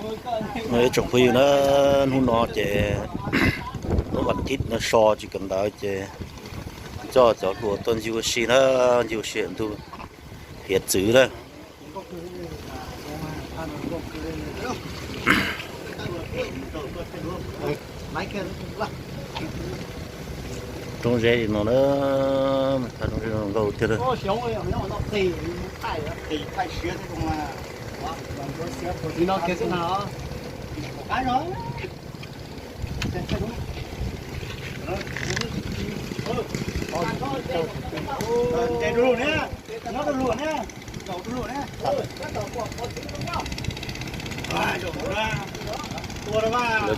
No ib tsoom phooj ywg na, hnub no ces lub vas thiv no so tsis kawm ntawv ces coj cov hluas tuaj ncig ua si na, ncig ua si ntug hiav txwv na. Roob zeb li no na, roob zeb no nkauj tiag. Lawv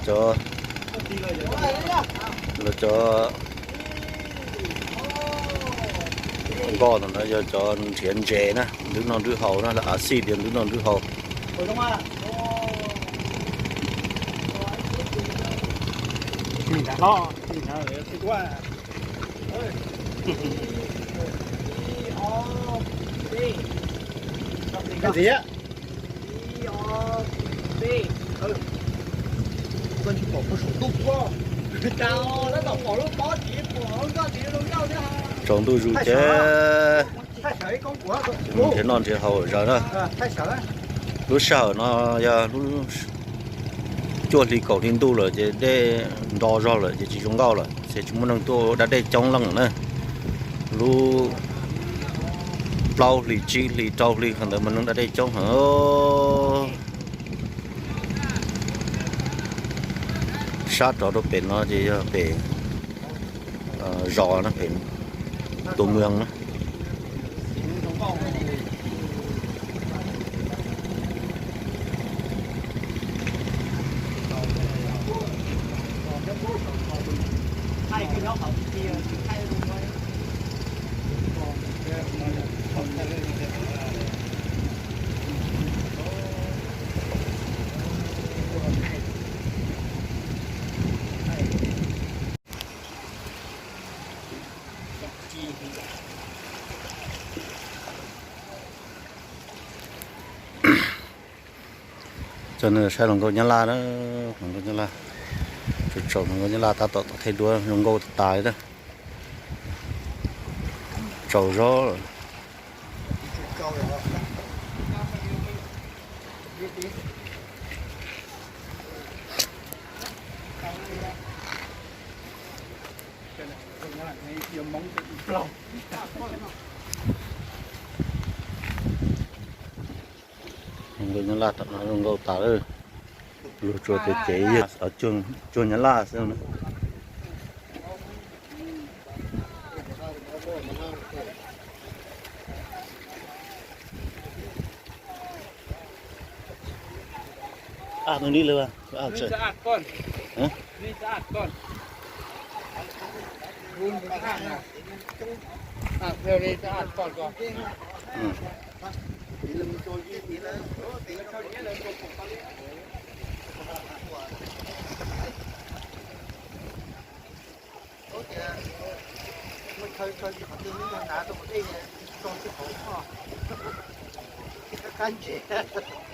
cov, lawv cov nkoj no na yog cov nrhiav ntses na, nrhiav noj nrhiav haus na, lawv av xij tias nrhiav noj nrhiav haus. Tsaus ntuj zus ces nrhiav noj nrhiav haus zaws na. Lub sij hawm no yog lub cuaj hli kaum hli ntuj lawm ces dej nro zog lawm ces tsis zoo nkauj lawm, ces tsis muaj neeg tuaj da dej coob leej na. Lub plaub hli tsib hli rau hli qhov ntawd mas neeg da dej coob heev. Sab rov rau pem no ces yog pem zos na, pem tus muag na. Coj nej saib hluas nkauj Nyab Laj na, hluas nkauj Nyab Laj, tsaus hluas nkauj Nyab Laj tab tom thaij duab zoo nkauj tas tas li na. Tsaus zog. Zoo nkauj Nyab Laj, zoo nkauj tas lawm. Luag tsuas cev cev yog xov cuag Nyab Laj xwb na. Qab ntses.